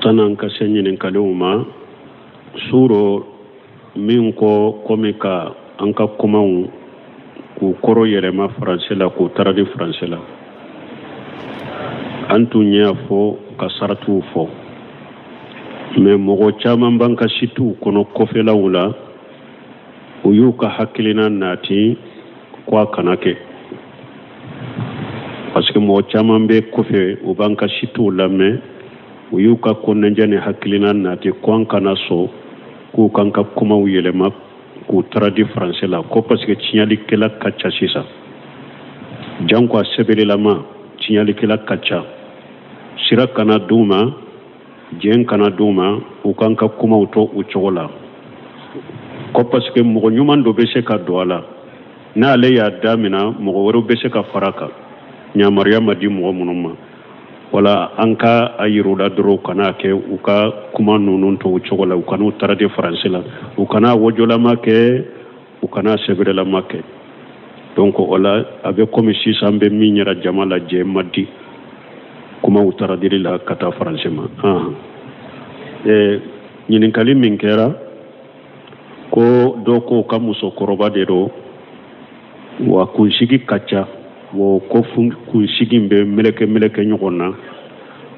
San'an ka se ɲininkaliw ma, su rɔ min ko komi ka an ka kumaw k'u kɔrɔ yɛlɛma faransɛ la, k'u taradi faransɛ la, an tun y'a fɔ ka saratiw fɔ, mais mɔgɔ caman b'an ka sitiw kɔnɔ kɔfɛlaw la, u y'u ka hakilina nati ko a kana kɛ, parce que mɔgɔ caman bɛ kɔfɛ, u b'an ka sitiw lamɛn, u y'u ka kɔnɔnajɛ ni hakilina nati ko an kana sɔn k'u k'an ka kumaw yɛlɛma k'u taradi faransɛ la, ko parce que tiɲɛlikɛla ka ca sisan, janko a sɛbɛnlilama tiɲɛlikɛla ka ca. Sira kana d'u ma, jɛn kana d'u ma, u k'an ka kumaw to u cogo la, ko parce que mɔgɔ ɲuman dɔ bɛ se ka don a la, n'ale y'a damina, mɔgɔ wɛrɛw bɛ se ka fara a kan, yamaruya ma di mɔgɔ minnu ma. Wala an ka a yir'u la dɔrɔn, u kana kɛ, u ka kuma ninnu to u cogo la, u kana u taradi faransi la, u kana wajolama kɛ, u kana sɛbɛrɛlama kɛ. Donc o la, a bɛ komi sisan an bɛ min yira jama la, jɛ ma di kumaw taradili la ka taa faransi ma. Ɲininkali min kɛra, ko dɔ ko ka musokɔrɔba de don wa kunsigi ka ca, wa ko kunsigi bɛ meleke meleke ɲɔgɔn na,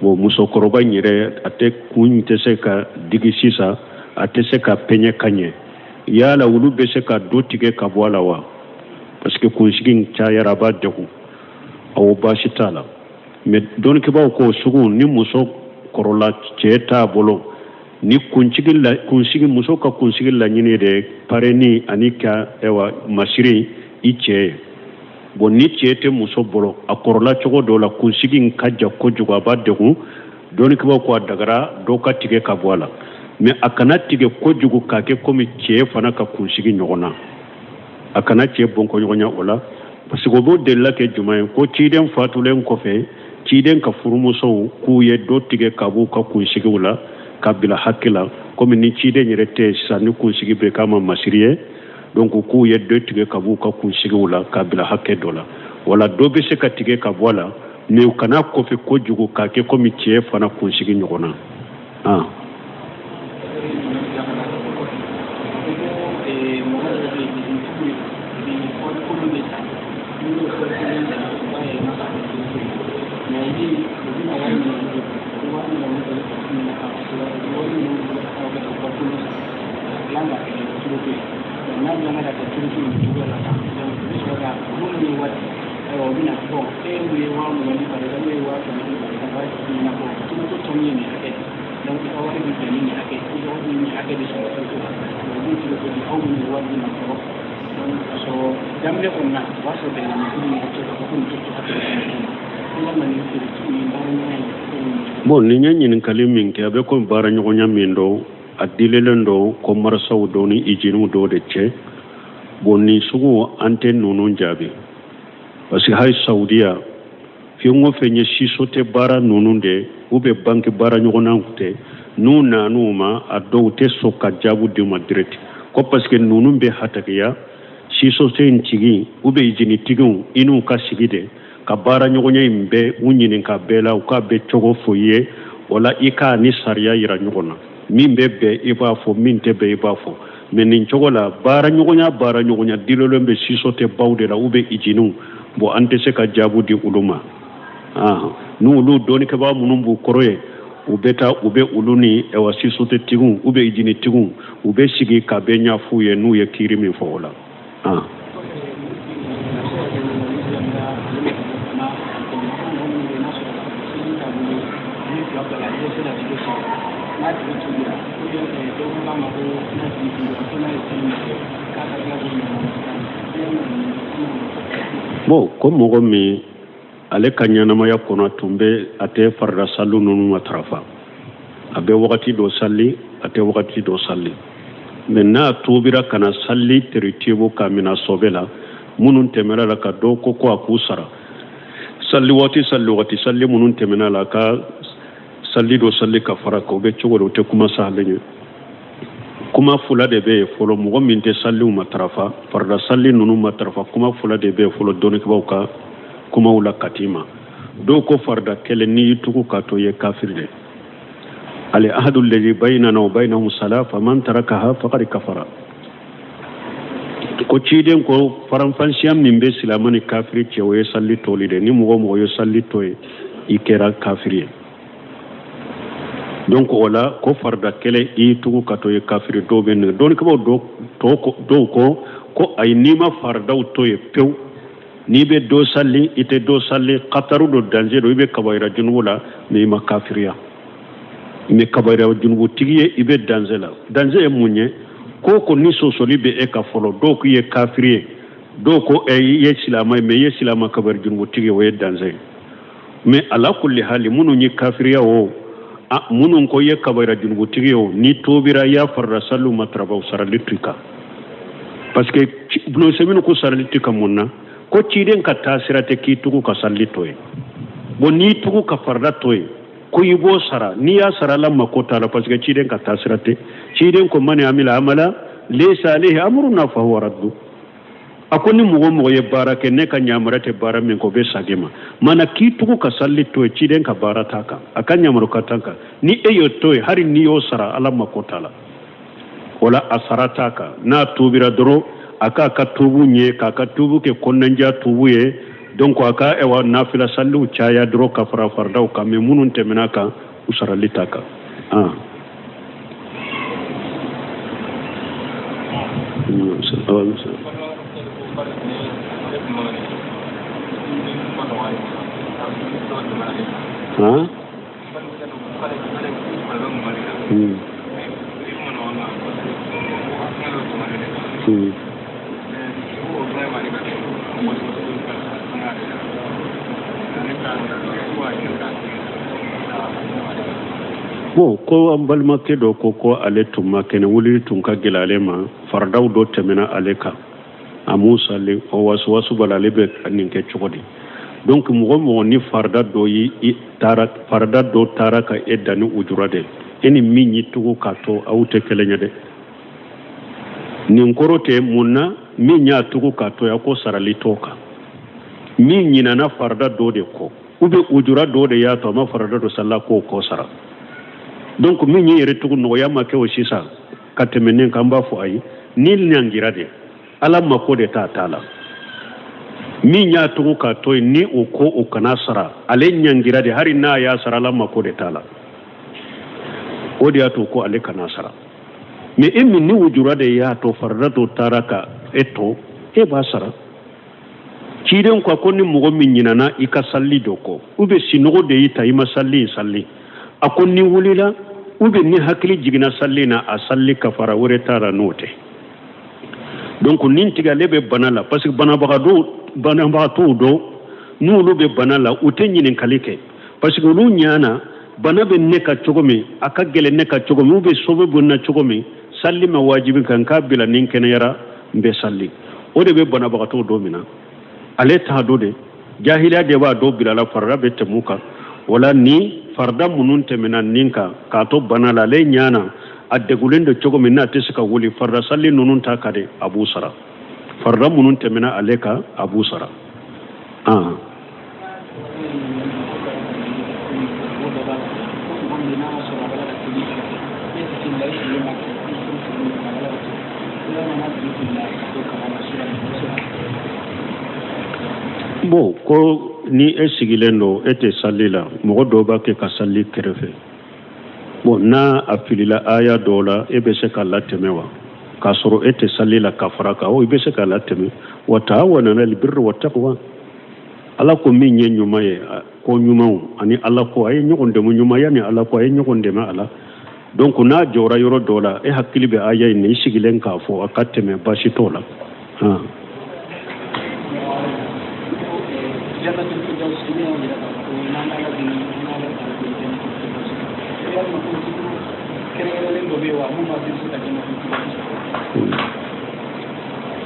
wa musokɔrɔba in yɛrɛ a tɛ kun tɛ se ka digi sisan, a tɛ se ka pɛɲɛ ka ɲɛ, yala olu bɛ se ka dɔ tigɛ ka bɔ a la wa? Parce que kunsigi in cayara, a b'a degun. Awɔ, baasi t'a la, mais dɔnnikɛbaaw ko sugu ni muso kɔrɔla, cɛ t'a bolo, ni kunsigi la, kunsigi muso ka kunsigi laɲini de pareni ani ka ɛwa masiri i cɛ ye. Bon, ni cɛ tɛ muso bolo, a kɔrɔla cogo dɔ la, kunsigi in ka ja kojugu, a b'a degun, dɔnnikɛbaaw ko a dagara dɔ ka tigɛ ka bɔ a la, mais a kana tigɛ kojugu k'a kɛ komi cɛ fana ka kunsigi ɲɔgɔn na, a kana cɛ bɔnkɔɲɔgɔnya o la. Parce que o b'o delila kɛ jumɛn ye? Ko ciden fatulen kɔfɛ, ciden ka furumusow k'u ye dɔ tigɛ ka b'u ka kunsigiw la ka bila hakɛ la, komi ni ciden yɛrɛ tɛ sisan, ni kunsigi bɛ k'a ma masiri ye, donc k'u ye dɔ tigɛ ka b'u ka kunsigiw la ka bila hakɛ dɔ la. Wala dɔ bɛ se ka tigɛ ka bɔ a la, mais u kana kɔfɛ kojugu k'a kɛ komi cɛ fana kunsigi ɲɔgɔn na. Bon, nin ye ɲininkali min kɛ, a bɛ komi baara ɲɔgɔnya min don, a dilelen don kɔmarisaw dɔw ni iziniw dɔw de cɛ. Bon, nin sugu an tɛ ninnu jaabi, parce que hali Saudiya, fɛn o fɛn ye société baara ninnu de u bɛ banque baara ɲɔgɔnnaw tɛ, n'u nan'u ma, a dɔw tɛ sɔn ka jaabu d'u ma direct, ko parce que ninnu bɛ hatakiya société in tigi u bɛ izini tigiw i n'u ka sigi de ka baara ɲɔgɔnya in bɛɛ u ɲininka bɛɛ la, u k'a bɛ cogo fɔ i ye. O la i k'a ni sariya yira ɲɔgɔn na, min bɛ bɛn i b'a fɔ, min tɛ bɛn i b'a fɔ. Mais nin cogo la, baara ɲɔgɔnya baara ɲɔgɔnya dilolen bɛ société baw de la u bɛ iziniw. Bon, an tɛ se ka jaabu di olu ma. N'olu dɔnnikɛbaa minnu b'u kɔrɔ ye, u bɛ taa u bɛ olu ni ɛwa société tigiw u bɛ izini tigiw, u bɛ sigi ka bɛɛ ɲɛf'u ye n'u ye kiiri min fɔ o la. Bon, ko mɔgɔ min ale ka ɲɛnamaya kɔnɔ tun bɛ a tɛ farida saliw ninnu matarafa, a bɛ wagati dɔ sali, a tɛ wagati dɔ sali, mais n'a tubira ka na sali teritibu k'a mina sɔbɛ la, minnu tɛmɛna la, ka dɔw ko ko a k'u sara sali waati, sali waati, sali minnu tɛmɛna la, ka sali dɔ sali ka fara kan, o bɛ cogo di? O tɛ kuma sahalen ye. Kuma fila de bɛ yen fɔlɔ. Mɔgɔ min tɛ saliw matarafa, farida sali ninnu matarafa, kuma fila de bɛ yen fɔlɔ dɔnnikɛbaaw ka kumaw la kati ma. Dɔw ko farida kelen, n'i y'i tugu k'a to, i ye kafiri de. Al ahadu alladhi baynana wa baynahum salah faman tarakaha faqad kafara. Ko ciden ko faranfansiya min bɛ silama ni kafiri cɛ, o ye salli toli de. Ni mɔgɔ mɔgɔ ye salli to ye, i kɛra kafiri ye. Donc o la ko farida kelen i tugu ka to ye kafiri. Dɔw bɛ nin dɔnnikɛbaaw dɔw ko ayi, n'i ma faridaw to ye pewu, n'i bɛ dɔ sali, i tɛ dɔ sali, kataru don, danger don, i bɛ kabayira junubu la, mais i ma kafiriya. Mais kabayira junubutigi ye, i bɛ danger la. Danger ye mun ye? Ko ni sɔsɔli bɛ e ka fɔlɔ, dɔw k'i ye kafiri ye, dɔw ko i ye silama ye, mais i ye silama kabayira junubutigi ye, o ye danger ye. Mais ala kulli hali, minnu ye kafiriya o, minnu ko i ye kabayira junubutigi ye o, n'i tobira, i y'a farida saliw matarafa, sarali t'i kan. Parce que Ibn Usaymin ko sarali t'i kan mun na? Ko ciden ka taasira tɛ k'i tugu ka salli to ye. Bon, n'i tugu ka farida to ye, ko i b'o sara. N'i y'a sara, Ala mako t'a la, parce que ciden ka taasira tɛ. Ciden ko man amila amala laysa alayhi amruna fahuwa raddu. A ko ni mɔgɔ mɔgɔ ye baara kɛ, ne ka yamaruya tɛ baara min kɛ, o bɛ sagin ma. Mana k'i tugu ka salli to ye, ciden ka baara t'a kan, a ka yamaru ka t'a kan. Ni e y'o to ye, hali n'i y'o sara, Ala mako t'a la. O la a sara t'a kan. N'a tubira dɔrɔn, a k'a ka tubu ɲɛ, k'a ka tubu kɛ kɔnɔnajɛya tubu ye. Donc a ka ɛwa nafila salliw caya dɔrɔn ka fara faridaw kan, mais minnu tɛmɛna kan, u sarali t'a kan. Han? Bon, ko an balimakɛ dɔ ko ale tun ma kɛnɛ, wulili tun ka gɛlɛ ale ma, faridaw dɔ tɛmɛna ale kan, a m'u sali, o wasuwasu b'a la, ale bɛ nin kɛ cogo di? Donc mɔgɔ mɔgɔ ni farida dɔ y'i taara, farida dɔ taara ka e dan ni ujura de, e ni min y'i tugu k'a to, aw tɛ kelen ye dɛ. Nin kɔrɔ tɛ mun na min y'a tugu k'a to ya ko sarali t'o kan. Min ɲinana farida dɔ de kɔ, ou bien ujura dɔ de y'a to a ma farida dɔ salila, k'o kɔ sara. Donc min y'i yɛrɛ tugu, nɔgɔya ma kɛ o sisan ka tɛmɛ nin kan, an b'a fɔ ayi, ni ɲangira de, Ala mako de t'a ta la. Min y'a tugu k'a to yen, ni o ko o kana sara, ale ɲangira de, hali n'a y'a sara, Ala mako de t'a la. O de y'a to ko ale kana sara. Mais e min ni ujura de y'a to farida dɔ taara ka e to, e b'a sara. Ciden ko ni mɔgɔ min ɲinana i ka salli dɔ kɔ, ou bien sinɔgɔ de y'i ta, i ma salli in salli, a ko ni wulila, ou bien ni hakili jiginna salli na, a salli, kafara wɛrɛ t'a la n'o tɛ. Donc nin tigi ale bɛ bana la, parce que banabagatɔw dɔw n'olu bɛ bana la, u tɛ ɲininkali kɛ, parce que olu ɲana bana bɛ ne ka cogo min, a ka gɛlɛn ne ka cogo min, ou bien sobe bɛ na cogo min, salli ma wajibi kan, k'a bila ni kɛnɛyara n bɛ salli. O de bɛ banabagatɔw dɔ minɛ, ale t'a dɔn de, jahiliya de b'a dɔw bila la, farida bɛ tɛmɛ u kan. Wala ni farida minnu tɛmɛna nin kan k'a to bana la, ale ɲana a degulen don cogo min n'a tɛ se ka wuli, farida salli ninnu ta ka di, a b'u sara. Farida minnu tɛmɛna ale kan, a b'u sara. Bon, ko ni e sigilen don, e tɛ sali la, mɔgɔ dɔw b'a kɛ ka sali kɛrɛfɛ. Bon, n'a a filila aya dɔw la, e bɛ se k'a latɛmɛ wa, k'a sɔrɔ e tɛ sali la ka fara kan? O i bɛ se k'a latɛmɛ. Wa taawanu alal birri wa taqwa, Ala ko min ye ɲuman ye, ko ɲumanw ani Ala ko a ye ɲɔgɔn dɛmɛ ɲumanya ni Ala ko a ye ɲɔgɔn dɛmɛ a la. Donc n'a jɔra yɔrɔ dɔ la, e hakili bɛ aya in na, i sigilen k'a fɔ a ka tɛmɛ, baasi t'o la.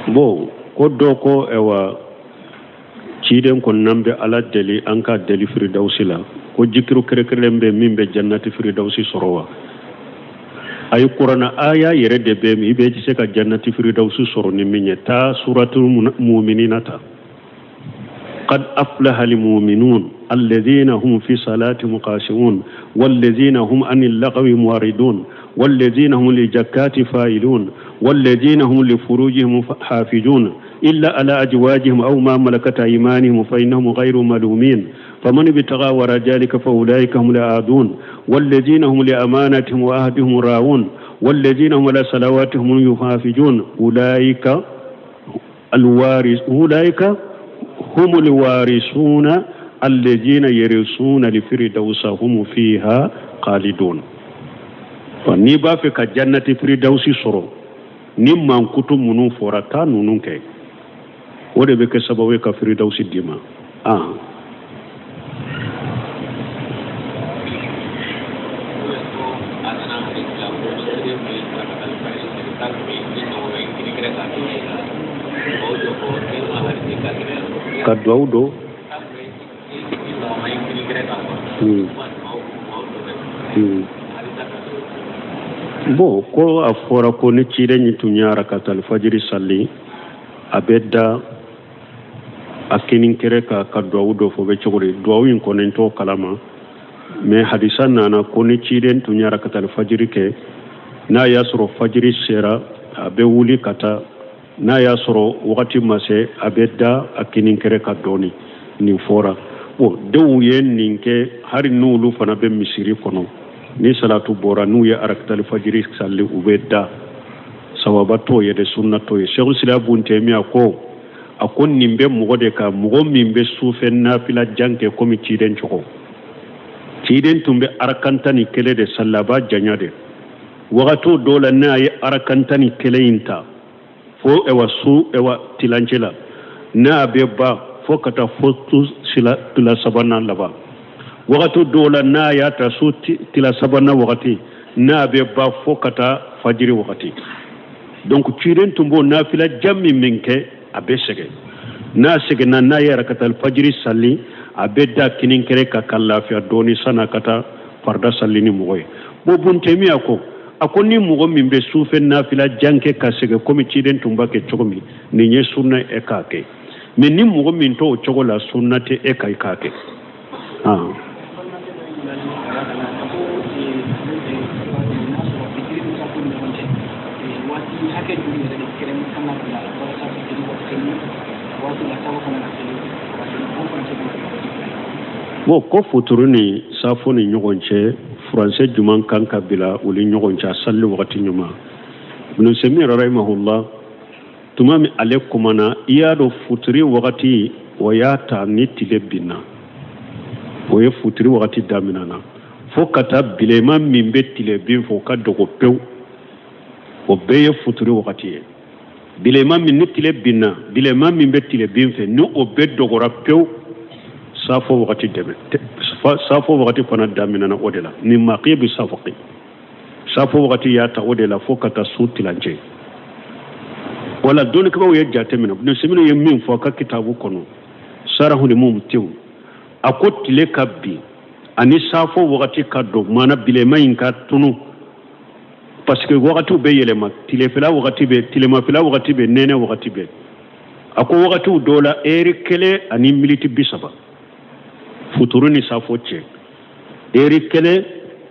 Bon, ko dɔ ko ɛwa ciden ko n'an bɛ Ala deli, an ka deli firidawusi la, ko jikiru kɛrɛnkɛrɛnlen bɛ min bɛ jannati firidawusi sɔrɔ wa? Ayi, kuranna aya yɛrɛ de bɛ min i bɛ se ka jannati firidawusi sɔrɔ ni min ye. Taa suratu muminina ta. Qad aflaha almu'minun alladhina hum fi salatihim khashi'un walladhina hum anil lagwi mu'ridun walladhina hum lizakati fa'ilun walladhina hum li furujihim hafizun illa ala azwajihim aw ma malakat aymanihim fa innahum ghayru malumin faman ibtagha wara dhalika fa ulaika humul aadun walladhina hum li amanatihim wa ahdihim ra'un walladhina hum ala salawatihim yuhafizun ulaika alwaris ulaika humul warisuna alladhina yarisuna alfirdausa hum fiha khalidun. N'i b'a fɛ ka jannati firdausi sɔrɔ, ni mankutu minnu fɔra, taa ninnu kɛ, o de bɛ kɛ sababu ye ka firdausi d'i ma. Ka duwawu don. Bon, ko a fɔra ko ni ciden in tun ye arakatal fajiri sali, a bɛ da a kinin kɛrɛ kan ka duwawu dɔ fɔ. Bɛ cogo di? Duwawu in kɔni n t'o kalama, mais hadisa nana ko ni ciden tun ye arakatal fajiri kɛ, n'a y'a sɔrɔ fajiri sera, a bɛ wuli ka taa, n'a y'a sɔrɔ wagati ma se, a bɛ da a kinin kɛrɛ kan dɔɔni. Nin fɔra. Bon, denw ye nin kɛ, hali n'olu fana bɛ misiri kɔnɔ, ni salatu bɔra, n'u ye arakatali fajiri sali, u bɛ da. Sawaba t'o ye dɛ, sunna t'o ye. Sɛku Silam bun Tɛmiya ko, a ko nin bɛ mɔgɔ de kan, mɔgɔ min bɛ sufɛ nafila jan kɛ komi ciden cogo. Ciden tun bɛ arakan 11 de sali, a b'a janya de. Wagati dɔw la, n'a ye arakan 11 in ta fo ɛwa su ɛwa tilancɛ la, n'a bɛ ban fo ka taa fo su sila tila sabanan laban. Wagati dɔw la, n'a y'a ta su tila sabanan wagati, n'a bɛ ban fo ka taa fajiri wagati. Donc ciden tun b'o nafila jan min kɛ, a bɛ sɛgɛn. N'a sɛgɛnna, n'a ye rakatal fajiri sali, a bɛ da kinin kɛrɛ kan ka lafiya dɔɔni san'a ka taa farida sali ni mɔgɔ ye. Bon, bun Tɛmiya ko, a ko ni mɔgɔ min bɛ sufɛ nafila jan kɛ ka sɛgɛn komi ciden tun b'a kɛ cogo min, nin ye sunna e k'a kɛ. Mais ni mɔgɔ min t'o cogo la, sunna tɛ e ka i k'a kɛ. Bon, ko futuru ni safo ni ɲɔgɔn cɛ, furancɛ jumɛn kan ka bila u ni ɲɔgɔn cɛ, a sali wagati ɲuman? Ibn Usaymin rahimahullah, tuma min ale kumana, i y'a dɔn futuri wagati, o y'a ta ni tile binna, o ye futuri wagati daminɛna fo ka taa bilenman min bɛ tile bin fɛ, o ka dogo pewu, o bɛɛ ye futuri wagati ye. Bilenman min ni tile binna, bilenman min bɛ tile bin fɛ, ni o bɛɛ dogora pewu, safo wagati dɛmɛ, safo wagati fana daminɛna o de la. Ni maqibi safaqi, safo wagati y'a ta o de la fo ka taa su tilancɛ. Wala dɔnnikɛbaaw ye jate minɛ, Ibn Usaymin ye min fɔ a ka kitabu kɔnɔ, Sarahul Mumtiu, a ko tile ka bin ani safo wagati ka don, maana bilenman in ka tunu, parce que wagatiw bɛ yɛlɛma, tilefɛla wagati bɛ, tilemafɛla wagati bɛ, nɛnɛ wagati bɛ. A ko wagatiw dɔw la, eri 1 ani militi 30 futuru ni safo cɛ, eri kelen,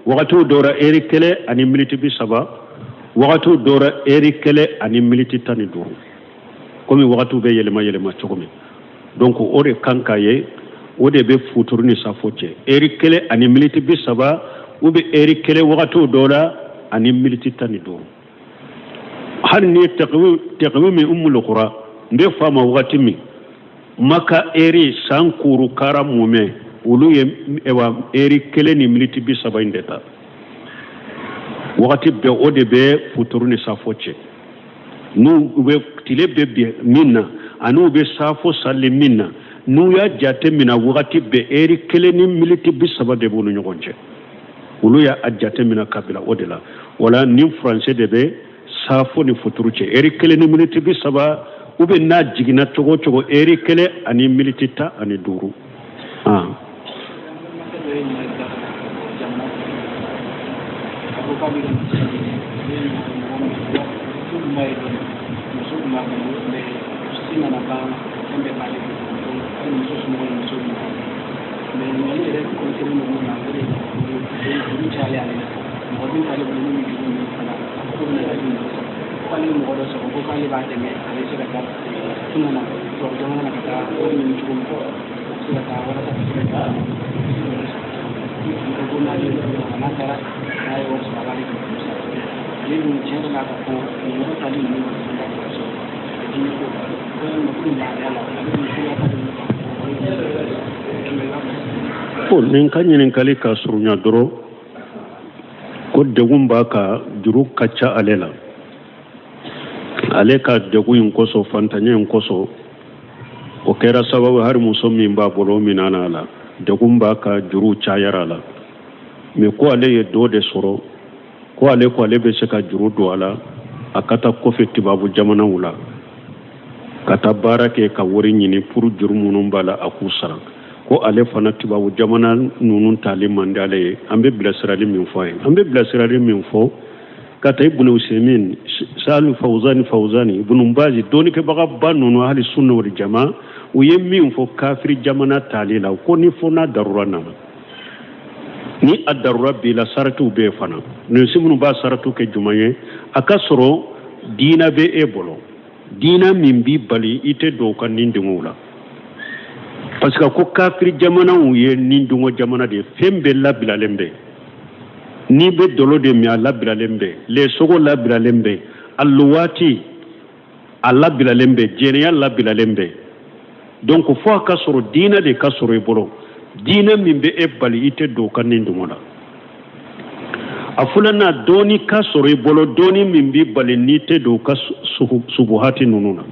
wagatiw dɔw la eri 1 ani militi 30, wagatiw dɔw la eri 1 ani militi 15, komi wagatiw bɛ yɛlɛma yɛlɛma cogo min. Donc o de kan ka ye, o de bɛ futuru ni safo cɛ, eri 1 ani militi 30, ou bien eri 1 wagatiw dɔw la ani militi 15. Hali ni ye taqwimi Ummul Qura, n bɛ f'a ma wagati min Maka eri san kuru kara mumɛ, olu ye eri 1 ni militi 30 in de ta wagati bɛɛ, o de bɛ futuru ni safo cɛ. N'u bɛ tile bɛ bin min na ani u bɛ safo sali min na, n'u y'a jate minɛ wagati bɛɛ, eri 1 ni militi 30 de b'u ni ɲɔgɔn cɛ. Olu y'a jate minɛ ka bila o de la. Wala ni furancɛ de bɛ safo ni futuru cɛ, eri 1 ni militi 30, ou bien n'a jiginna cogo o cogo, eri 1 ani militi 15. Hali muso somɔgɔw ye muso minɛ. Mais ɲininkali yɛrɛ concerné ninnu na, o de ye juru cayalen ale la. Mɔgɔ dun t'ale bolo min bɛ juru ninnu fana ko bɛna juru ninnu sara. Ko ale ye mɔgɔ dɔ sɔrɔ ko k'ale b'a dɛmɛ, a bɛ se ka taa tunga na, tubabu jamana na, ka taa wari ɲini cogo min, a bɛ se ka taa walasa ka se ka taa wari sɔrɔ cogo min. Ko n'ale ye n'a taara n'a ye wari sɔrɔ, a b'ale ka juru sara. Ale dun, tiɲɛ yɛrɛ la, k'a fɔ nin yɔrɔ tali ninnu kɔni ka gɛlɛn sɔrɔ a dimi ko ko yalima ko nin lahalaya la, ale dun cogoya t'ale bolo k'a fɔ wari Ko nin ka ɲininkali ka surunya dɔrɔn, ko degun b'a ka, juru ka ca ale la. Ale ka degun in kosɔn, fantanya in kosɔn, o kɛra sababu hali muso min b'a bolo, o minana a la. Degun b'a ka, juru cayara a la. Mais ko ale ye dɔ de sɔrɔ, ko ale bɛ se ka juru don a la, a ka taa kɔfɛ tubabu jamanaw la, ka taa baara kɛ ka wari ɲini pour juru minnu b'a la, a k'u sara. Ko ale fana, tubabu jamana ninnu taali man di ale ye. An bɛ bilasirali min fɔ a ye, an bɛ bilasirali min fɔ ka taa Ibunu Usaimin, Salu Fawzani, Fawzani, Ibunu Bazi, dɔnnikɛbagaba ninnu, hali sunna wal jama, u ye min fɔ kafiri jamana taali la, ko ni fo n'a darura nana, ni a darura b'i la, saratiw bɛ yen fana. Ninsi minnu b'a saratiw kɛ jumɛn ye? A ka sɔrɔ diina bɛ e bolo, diina min b'i bali i tɛ don u ka nidungɔw la, parce que ko kafiri jamanaw ye nidungɔ jamana de ye. Fɛn bɛɛ labilalen bɛ. N'i bɛ dɔlɔ de min, a labilalen bɛ, lɛsogo labilalen bɛ, a luwaati a labilalen bɛ, jɛnɛya labilalen bɛ. Donc fo a ka sɔrɔ diinɛ de ka sɔrɔ i bolo, diinɛ min bɛ e bali i tɛ don u ka nidungɔ la. A filanan, dɔɔni ka sɔrɔ i bolo, dɔɔni min b'i bali n'i tɛ don u ka subuhati ninnu na,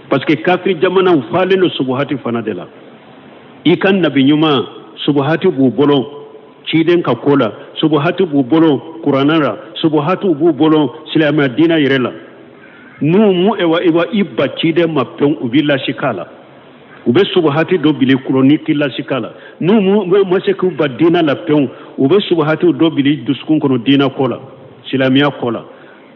parce que kafiri jamanaw falen don subuhati fana de la. I ka nabi ɲuman, subuhati b'u bolo ciden ka ko la, subuhati b'u bolo kuranɛ la, subuhati b'u bolo silamɛya diinɛ yɛrɛ la. N'u mu ewa iwa i ba ciden ma pewu, u b'i lasi k'a la, u bɛ subuhati dɔ bili kulo ni k'i lasi k'a la. N'u mu ma se k'u ba diinɛ la pewu, u bɛ subuhati dɔ bili dusukun kɔnɔ diinɛ ko la, silamɛya ko la.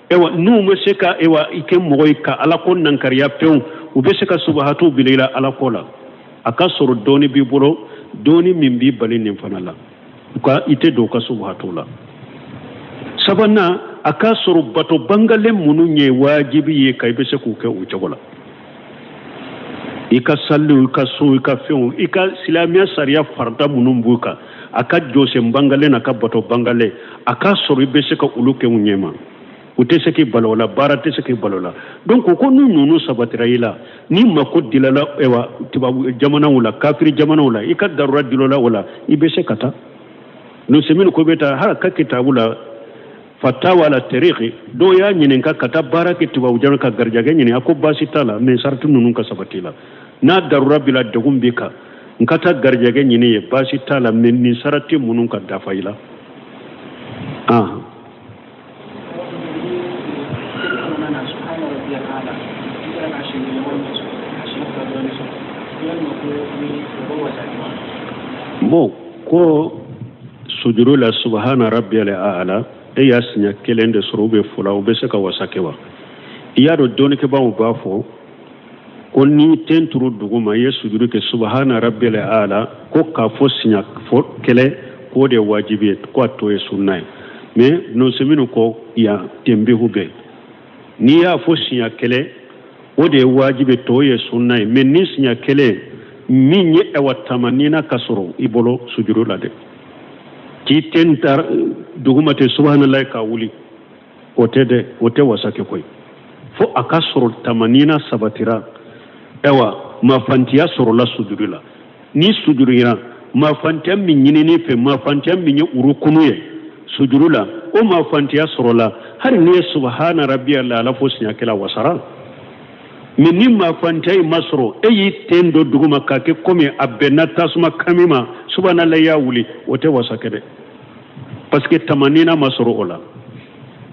Ewa n'u ma se ka ewa i kɛ mɔgɔ ye ka ala ko nankariya pewu, u bɛ se ka subuhatiw bili i la ala ko la. A ka sɔrɔ dɔɔni b'i bolo, dɔɔni min b'i bali nin fana la, u ka i tɛ don u ka subuhatiw la. Sabanan, a ka sɔrɔ bato bangalen minnu ye wajibi ye ka i bɛ se k'u kɛ u cogo la, i ka saliw, i ka sun, i ka fɛnw, i ka silamɛya sariya farida minnu b'u kan, a ka jɔsen bangalen, a ka bato bangalen, a ka sɔrɔ i bɛ se ka olu kɛ u ɲɛma, u tɛ se k'i balo o la, baara tɛ se k'i balo o la. Donc ko n'u ninnu sabatira i la, n'i mako dilala ewa tubabu jamanaw la, kafiri jamanaw la, i ka darura dilala o la, i bɛ se ka taa. Nusemini ko bɛ taa hali ka kitabu la fatawa ala tariki, dɔw y'a ɲininka ka taa baara kɛ tubabu jamana ka garijɛgɛ ɲini, a ko baasi t'a la, mais sarati ninnu ka sabati la. N'a darura b'i la, degun b'i kan, n ka taa garijɛgɛ ɲini ye, baasi t'a la, mais nin sarati minnu ka dafa i la. Ah. Bon, ko sujuru la subhana rabbiyal a'la, e y'a siɲɛ kelen de sɔrɔ, u bɛ fila, u bɛ se ka wasa kɛ wa? I y'a dɔn, dɔnnikɛbaaw b'a fɔ ko n'i ten turu duguma, i ye sujuru kɛ subhana rabbiyal a'la, ko k'a fɔ siɲɛ fɔ kelen, k'o de ye wajibi ye, ko a tɔ ye sunna ye. Mais nɔnseminu ko yan tenbihu bɛ, n'i y'a fɔ siɲɛ kelen, o de ye wajibi, tɔ ye sunna ye. Mais ni siɲɛ kelen min ye ɛwa tamanina ka sɔrɔ i bolo sujuru la dɛ, k'i ten tar duguma ten subhanalahi ka wuli, o tɛ dɛ, o tɛ wasa kɛ koyi. Fo a ka sɔrɔ tamanina sabatira, ɛwa mafantiya sɔrɔla sujuru la. Ni sujuruyara, mafantiya min ɲinini fɛ, mafantiya min ye urukunu ye sujuru la, o mafantiya sɔrɔla, hali n'i ye subhana rabbiyal a'la fo siɲɛ kelen, wasara. Mais ni mafantiya in ma sɔrɔ, e y'i ten don duguma k'a kɛ komi a bɛnna tasuma kami ma, subhanallah y'a wuli, o tɛ wasa kɛ dɛ, parce que tamanina ma sɔrɔ o la,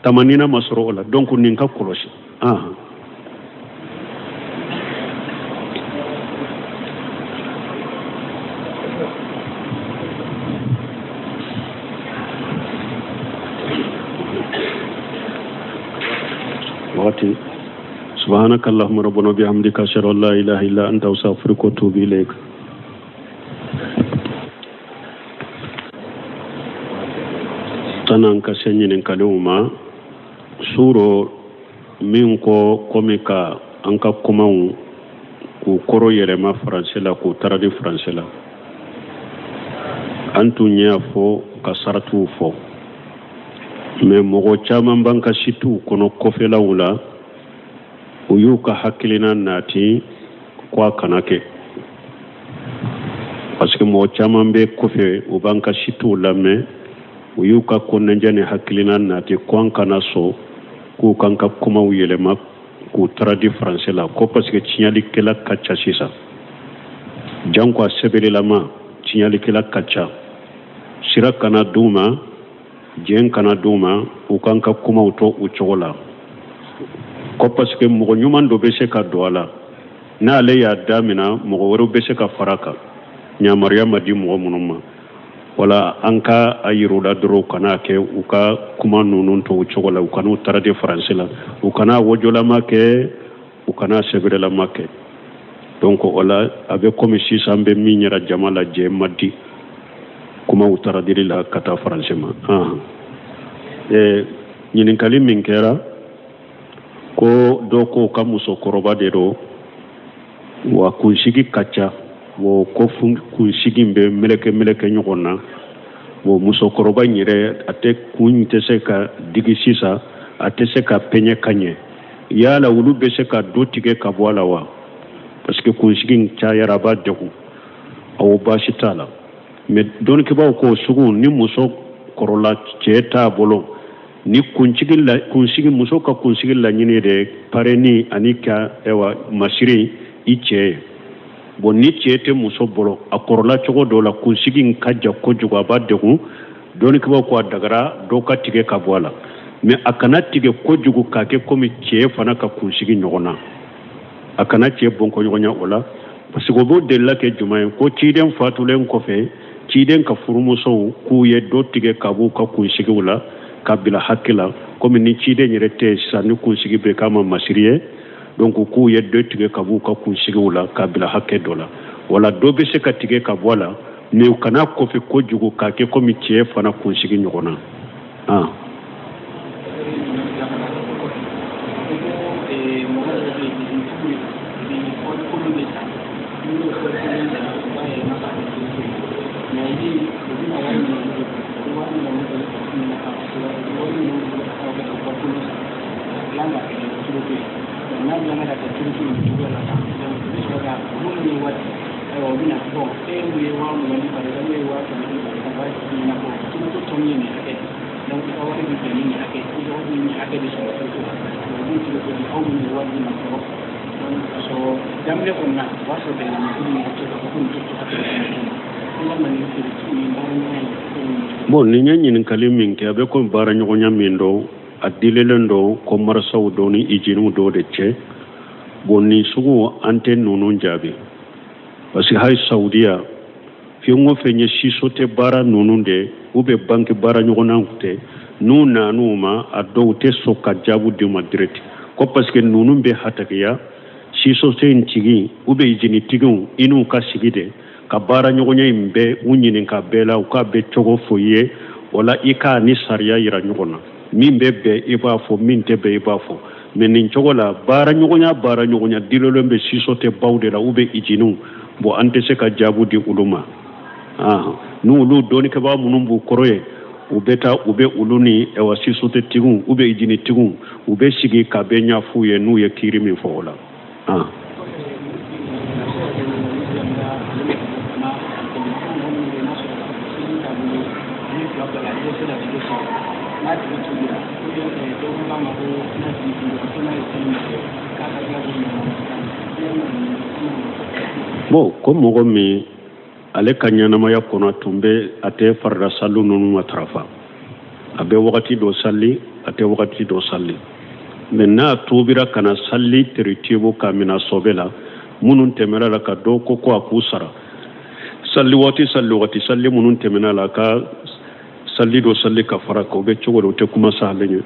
tamanina ma sɔrɔ o la. Donc nin ka kɔlɔsi. Ahan. Wagati. Subhanaka allahumma rabbana bihamdika ashhadu an la ilaha illa anta astaghfiruka wa atubu ilayk. San'an ka se ɲininkaliw ma, suro min ko komi ka an ka kumaw k'u kɔrɔ yɛlɛma faransɛ la, k'u taradi faransɛ la, an tun y'a fɔ ka saratiw fɔ, mais mɔgɔ caman b'an ka sitiw kɔnɔ kɔfɛlaw la, u y'u ka hakilina nati ko a kana kɛ, parce que mɔgɔ caman bɛ kɔfɛ, u b'an ka sitiw lamɛn, u y'u ka kɔnɔnajɛ ni hakilina nati ko an kana sɔn k'u k'an ka kumaw yɛlɛma k'u taradi faransɛ la, ko parce que tiɲɛlikɛla ka ca sisan, janko a sɛbɛnlilama tiɲɛlikɛla ka ca. Sira kana d'u ma, jɛn kana d'u ma, u k'an ka kumaw to u cogo la, ko parce que mɔgɔ ɲuman dɔ bɛ se ka don a la, n'ale y'a damina, mɔgɔ wɛrɛw bɛ se ka fara a kan, yamaruya ma di mɔgɔ minnu ma. Wala an ka a yir'u la dɔrɔn, u kana kɛ, u ka kuma ninnu to u cogo la, u kana u taradi faransi la, u kana wajolama kɛ, u kana sɛbɛrɛlama kɛ. Donc o la, a bɛ komi sisan an bɛ min yira jama la, jɛ ma di kumaw taradili la ka taa faransi ma. Ɲininkali min kɛra, ko dɔ ko ka musokɔrɔba de don, wa kunsigi ka ca, wa ko kunsigi bɛ meleke meleke ɲɔgɔn na, wa musokɔrɔba in yɛrɛ a tɛ kun tɛ se ka digi sisan, a tɛ se ka pɛɲɛ ka ɲɛ, yala olu bɛ se ka dɔ tigɛ ka bɔ a la wa? Parce que kunsigi in cayara, a b'a degun. Awɔ, baasi t'a la, mais dɔnnikɛbaaw ko sugu ni muso kɔrɔla, cɛ t'a bolo, ni kunsigi la, kunsigi muso ka kunsigi laɲini de pareni ani ka ɛwa masiri i cɛ ye. Bon, ni cɛ tɛ muso bolo, a kɔrɔla cogo dɔ la, kunsigi in ka ja kojugu, a b'a degun, dɔnnikɛbaaw ko a dagara dɔ ka tigɛ ka bɔ a la, mais a kana tigɛ kojugu k'a kɛ komi cɛ fana ka kunsigi ɲɔgɔn na, a kana cɛ bɔnkɔɲɔgɔnya o la. Parce que o b'o delila kɛ jumɛn ye, ko ciden fatulen kɔfɛ, ciden ka furumusow k'u ye dɔ tigɛ ka b'u ka kunsigiw la ka bila hakɛ la, komi ni ciden yɛrɛ tɛ sisan, ni kunsigi bɛ k'a ma masiri ye, donc k'u ye dɔ tigɛ ka b'u ka kunsigiw la ka bila hakɛ dɔ la. Wala dɔ bɛ se ka tigɛ ka bɔ a la, mais u kana kɔfɛ kojugu k'a kɛ komi cɛ fana kunsigi ɲɔgɔn na. Bon, nin ye ɲininkali min kɛ, a bɛ komi baaraɲɔgɔnya min don, a dilelen don kɔmarisaw dɔw ni iziniw dɔw de cɛ. Bon, nin sugu an tɛ ninnu jaabi, parce que hali Saudiya, fɛn o fɛn ye société baara ninnu de, u bɛ banque baara ɲɔgɔnnaw tɛ, n'u nan'u ma, a dɔw tɛ sɔn ka jaabu d'u ma direct, ko parce que ninnu bɛ hatakiya société in tigi u bɛ izini tigiw i n'u ka sigi de ka baara ɲɔgɔnya in bɛɛ u ɲininka bɛɛ la, u k'a bɛ cogo fɔ i ye. O la i k'a ni sariya yira ɲɔgɔn na, min bɛ bɛn i b'a fɔ, min tɛ bɛn i b'a fɔ. Mais nin cogo la, baara ɲɔgɔnya dilolen bɛ société baw de la u bɛ iziniw. Bon, an tɛ se ka jaabu di olu ma. N'olu dɔnnikɛbaa minnu b'u kɔrɔ ye, u bɛ taa u bɛ olu ni ɛwa société tigiw u bɛ izini tigiw u bɛ sigi ka bɛɛ ɲɛf'u ye n'u ye kiiri min fɔ o la. Bon, ko mɔgɔ min ale ka ɲɛnamaya kɔnɔ tun bɛ a tɛ farida saliw ninnu matarafa, a bɛ wagati dɔ sali, a tɛ wagati dɔ sali, mais n'a tubira ka na sali teritibo k'a minɛ sɔbɛ la, minnu tɛmɛna la ka dɔw ko ko a k'u sara sali waati sali waati sali minnu tɛmɛna la, ka sali dɔ sali ka fara kan, o bɛ cogo di? O tɛ kuma sahalen ye.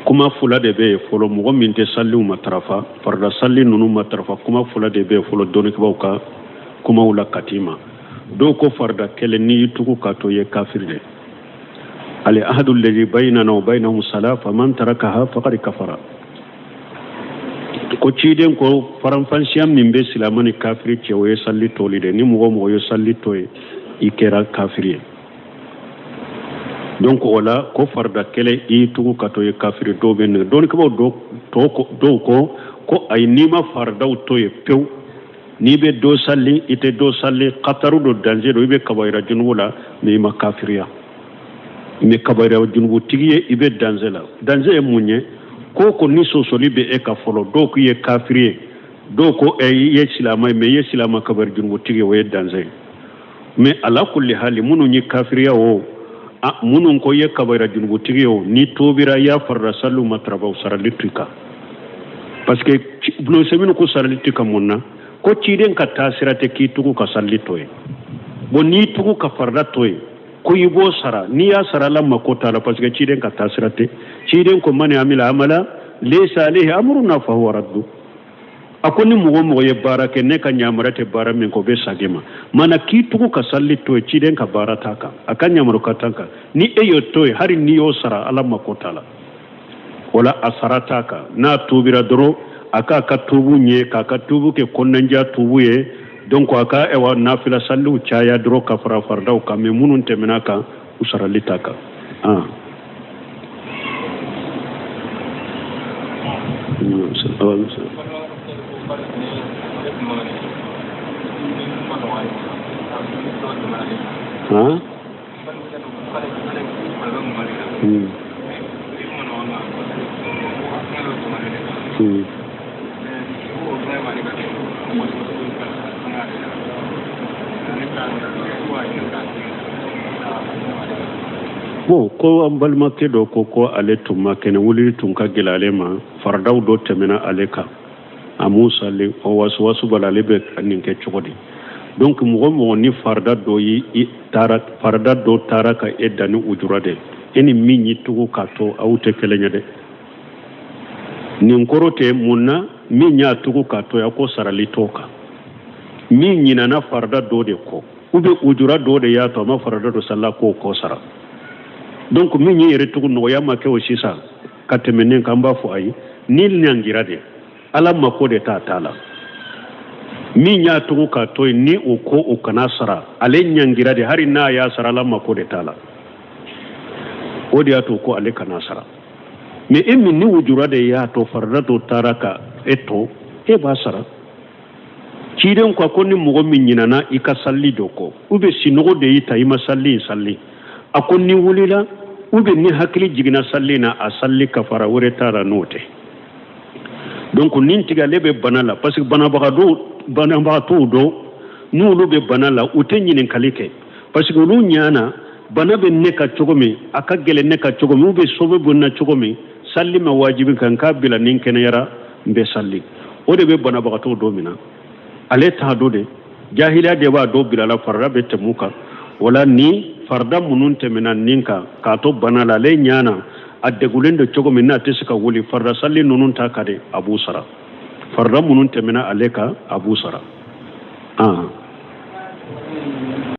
Kuma fila de bɛ yen fɔlɔ, mɔgɔ min tɛ saliw matarafa, farida sali ninnu matarafa, kuma fila de bɛ yen fɔlɔ dɔnnikɛbaaw ka kumaw la kati ma. Dɔw ko farida kelen n'i y'i tugu k'a to i ye kafiri de. Al ahadu alladhi baynana wa baynahum salah faman tarakaha faqad kafara. Ko ciden ko faranfansiya min bɛ silama ni kafiri cɛ, o ye sali toli de. Ni mɔgɔ mɔgɔ ye sali to yen, i kɛra kafiri ye. Donc o la ko farida kelen i y'i tugu ka to ye kafiri. Dɔw bɛ nin dɔnnikɛbaaw dɔw ko ayi, n'i ma faridaw to yen pewu, n'i bɛ dɔ sali i tɛ dɔ sali, kataru don, danger don, i bɛ kabayira junubu la, mais i ma kafiriya. Mais kabayira junubutigi ye, i bɛ danger la. Danger ye mun ye? Ko ni sɔsɔli bɛ e ka fɔlɔ, dɔw ko i ye kafiri ye, dɔw ko i ye silama ye, mais i ye silama kabayira junubutigi ye, o ye danger ye. Mais ala kulli hali, minnu ye kafiriya o, minnu ko i ye kabayira junubutigi ye o, n'i tobira i y'a farida saliw matarafa, o sarali to i kan. Parce que Ibn Usaymin ko sarali t'i kan mun na? Ko ciden ka taasira tɛ k'i tugu ka sali to yen. Bon, n'i tugu ka farida to yen, ko i b'o sara, n'i y'a sara ala mako t'a la, parce que ciden ka taasira tɛ. Ciden ko man amila amala laysa alayhi amruna fahuwa raddu. A ko ni mɔgɔ mɔgɔ ye baara kɛ, ne ka yamaruya tɛ baara min kɛ, o bɛ sagin ma. Mana k'i tugu ka sali to yen, ciden ka baara t'a kan, a ka yamaru ka t'a kan. Ni e y'o to yen, hali n'i y'o sara, ala mako t'a la. O la a sara t'a kan. N'a tubira dɔrɔn, a k'a ka tubu ɲɛ, k'a ka tubu kɛ kɔnɔnajɛya tubu ye. Donc a ka ɛwa nafila saliw caya dɔrɔn ka fara faridaw kan, mais minnu tɛmɛna kan, u sarali t'a kan. Han? Bon, ko an balimakɛ dɔ ko ale tun ma kɛnɛ, wulili tun ka gɛlɛ ale ma, faradaw dɔ tɛmɛna ale kan, a m'u sali, o wasuwasu b'a la, ale bɛ nin kɛ cogo di? Donc mɔgɔ mɔgɔ ni farida dɔ y'i taara, farida dɔ taara ka e dan ni ujura de, e ni min y'i tugu k'a to, aw tɛ kelen ye dɛ. Nin kɔrɔ tɛ mun na min y'a tugu k'a to a ko sarali t'o kan. Min ɲinana farida dɔ de kɔ, ou bien ujura dɔ de y'a to a ma farida dɔ sali, k'o kɔ sara. Donc min y'i yɛrɛ tugu, nɔgɔya ma kɛ o sisan ka tɛmɛ nin kan, an b'a fɔ ayi, ni ɲangira de, ala mako de t'a ta la. Min y'a tugu k'a to yen, ni o ko o kana sara, ale ɲangira de, hali n'a y'a sara, ala mako de t'a la. O de y'a to ko ale kana sara. Mais e min ni ujura de y'a to farida dɔ taara ka e to, e b'a sara. Ciden ko ni mɔgɔ min ɲinana i ka sali dɔ kɔ, ou bien sinɔgɔ de y'i ta, i ma sali in sali, a ko ni wulila, ou bien ni hakili jiginna sali na, a sali kafara wɛrɛ t'a la n'o tɛ. Donc nin tigi ale bɛ bana la, parce que banabagatɔw dɔ n'olu bɛ bana la, u tɛ ɲininkali kɛ, parce que olu ɲana bana bɛ ne ka cogo min, a ka gɛlɛn ne ka cogo min, ou bien sobe bɛ na cogo min, sali ma wajibi kan, k'a bila ni kɛnɛyara n bɛ sali. O de bɛ banabagatɔw dɔ minɛ, ale t'a dɔn de, jahiliya de b'a dɔ bila la, farida bɛ tɛmɛ u kan. Wala ni farida minnu tɛmɛna nin kan k'a to bana la, ale ɲana a degulen don cogo min n'a tɛ se ka wuli, farida sali ninnu ta ka di, a b'u sara. Farida minnu tɛmɛna ale kan, a b'u sara.